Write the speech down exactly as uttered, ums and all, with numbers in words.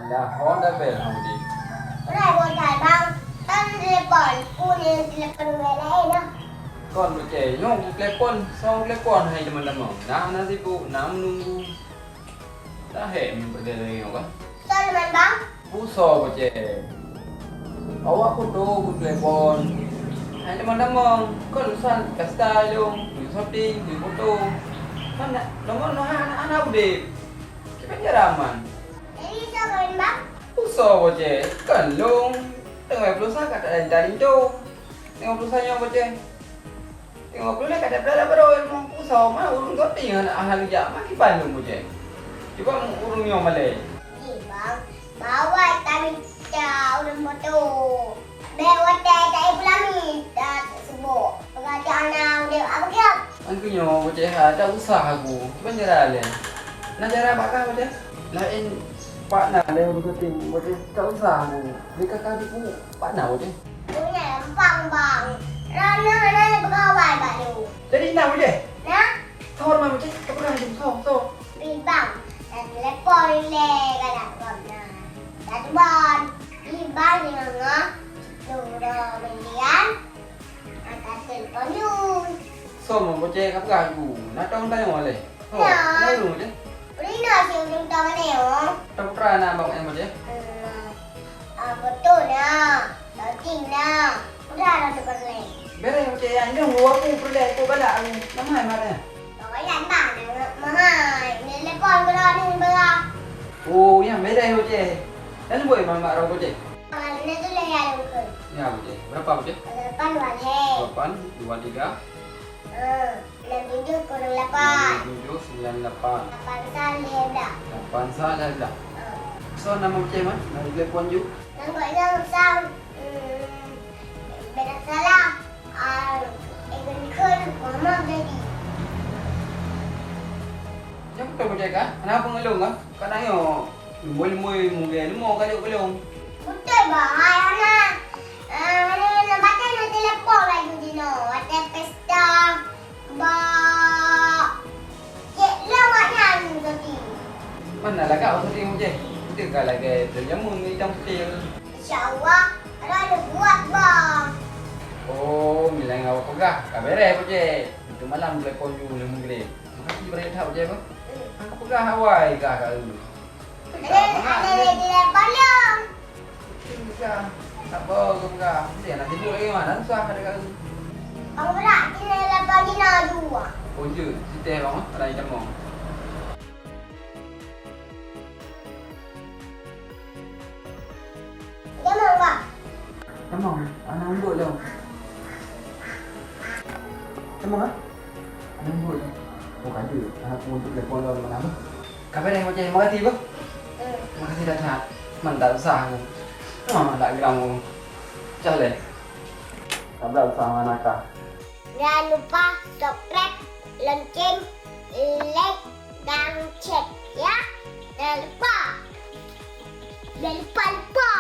Dah on dah bel, Bang Udin. Udah, bocah, Bang. Kan telepon. Ku ni telepon orang lain dah. Kon, bocah. Nyoe ku telepon, song telepon hai teman-teman. Nah, na sibuk, na menunggu. Dah hek min perdana nyoe kan? Soe teman, Bang? Pusoe, bocah. Awak ku tu ku telepon. Hai teman-teman, kon urusan kasta dong, ku syuting, ku foto. Kan nak, nomor noh anak-anak udip. Kiban jaraman. Jadi, siapa yang bang? Usoe, bocah. Kan long. Tengah pulsa kata dari tadi tu. Tengah pulsa nyoe, bocah. Tengok pulsa kata pula dah baru ilmu usoe. Mana urung kau tinggal anak ahal jak. Mana kiban long, bocah. Cuba urung nyoe malai. Ji, bang. Bawa kami cak urung foto. Bèk watèe taék peulami, taseubok peurasaan na udép abeukiab. Angku nyoe beucéha, tak usah aku. Kiban cara lé. Na cara bak kah beucéh? Laén pat na lé ureueng geuting beucéh, tak usah aku. Di kakak dipu pat na beucéh? Punya gampang, Bang. Rana hana lé peugawai bak lôn. Jadi na beucéh? Na. Soe ma beucéh? Kapeugah laju, soe, soe? Bibang, na telepon ilèe galak gobnyan. Tatubon, Bibang nyang ngon Doro Meundian, na ka telepon yue. Soe ma beucéh kapeugah laju? Na tong tanyoe lé? Soe? Na. Na yue beucéh? Ulina si ujong tong nyoe. Tong putra na bak nyan beucéh? Hmm. Ah, beutôi na. Roti na. Udah roti peureulèe. Bèrèh beucéh nyan, jeuem geuwoe aku peureulèe, ikôt balak aku. Nama hai marah? Pokoknya bah, mahai. Telepon keu droeneuh beurah. Oh, nyan bèrèh beucéh. Dan buet mamak roh beucéh. Ah, na tuléh ya lôn kheun. Ya beucéh. Berapa beucéh? Lapan dua lhèe. Lapan dua tiga. Ah. Enam tujuh kurang lapan. Enam tujuh sembilan lapan. Lapan sa lhèe blah. Lapan sa lhèe blah. Ah. Soe nama beucéh, Man? Nama telepon ju? Nama gobnyan Sam, hmm, beda salah. Ah, Egon Kun, Muhammad Dedi. Nyang beutôi beucéh kah? Hana peungeulong kah? Ka na nyoe. Lumboi-lumboi mugée leumo ka jok keu lôn. Beutôi bah, hai hana. Ah, hana, hana baca na telepon laju jinoe. Watèe pesta bak cek lom awak nyan syuting. Mana lagak awak syuting beucéh? Beutôi ka lagèe film jameun ngon itam putih. Insya Allah, ada buat bang. Oh, milang awak peugah. Ka bèrèh beucéh. Itu malam telepon ju lé mugréb. Makasih beucéh that beucéh bah. Hmm. Aku peugah awai kah ka. Ada, ada lagi lapan lom. Peugah. Sabar keu peugah. Mesti anak sibuk lagi mah, dan susah ada kali. Bang Brak, sini lapan dina dua. Oh, je. Siteh bang, ah, ada item bang. Item bang, Bang. Tamong, anak embok lom. Tamong, ah? Anak embok lom. Oh, ka jeuet. Anak pun untuk telepon lom, mana, Bang? Ka bèrèh beucéh, makasih, Bang. Hmm. Makasih that-that. Man, tak susah aku. Ah, tak geram aku. Pecah lé. Tak berat susah mana kah. Jangan lupa subscribe, lonceng, like, dan share, ya. Jangan lupa. Jangan lupa, lupa.